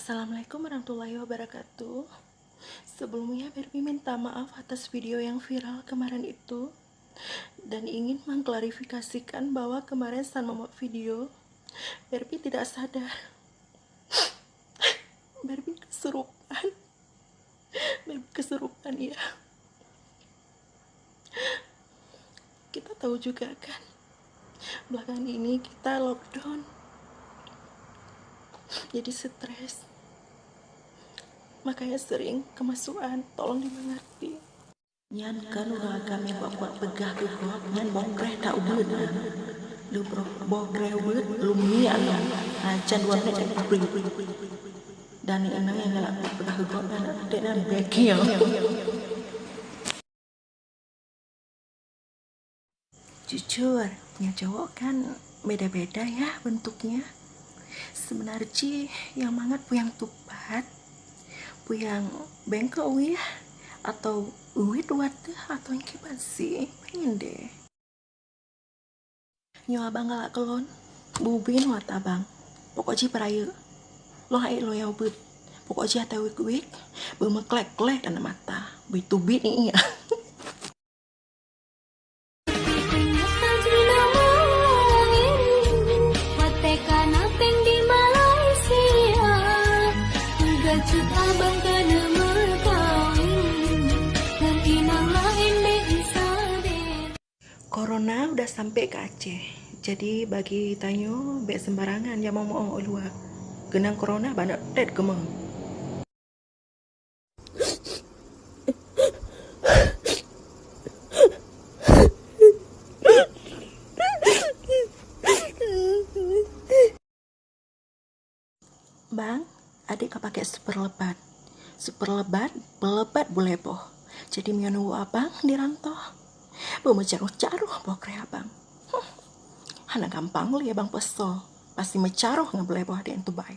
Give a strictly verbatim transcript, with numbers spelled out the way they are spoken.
Assalamualaikum warahmatullahi wabarakatuh. Sebelumnya, Barbie minta maaf atas video yang viral kemarin itu dan ingin mengklarifikasikan bahwa kemarin saat membuat video, Barbie tidak sadar. Barbie kesurupan. Barbie kesurupan, ya. Kita tahu juga kan, belakangan ini kita lockdown. Jadi stres. Makanya sering kemasukan, tolong dimengerti. Nyan kan ureueng agam nyang buet-buet peugah keu gob, nyan bokreh that ubeuet na. Lheuh bokreh ubeuet, lom miet lom. Acan dua menit jadi ubeuet. Dan inong nyang galak peugah keu gob dan até na bèk kieu. Jujur, nyang cowok kan beda-beda ya bentuknya. Sebenarnya jih nyang mangat peue nyang tupat, peue nyang bengkok wih, atau uit watèe, atau nyang kiban sih, pengen deh. Nyoe abang galak keulôn, bubin watèe abang. Pokok jih peurayeuk. Lôn hai lôn nyang ubit. Pokok jih atai wik-wik, beumeuklek-klek dan mata. Beutubit ié. Corona udah sampai ke Aceh. Jadi bagi tanyoe bèk sembarangan nyang meu-meu u luwa. Keunong corona banyak tet keumah. Bang, adék ka pakai super lebat. Super lebat, peulebat bulèe boh. Jadi meunyoe nunggu abang di rantau, beumeucaroh-caroh boh kreh abang. Huh. Hana gampang lé abang peusoe. Pasti meucaroh ngon bulèe boh adék nyan tubai.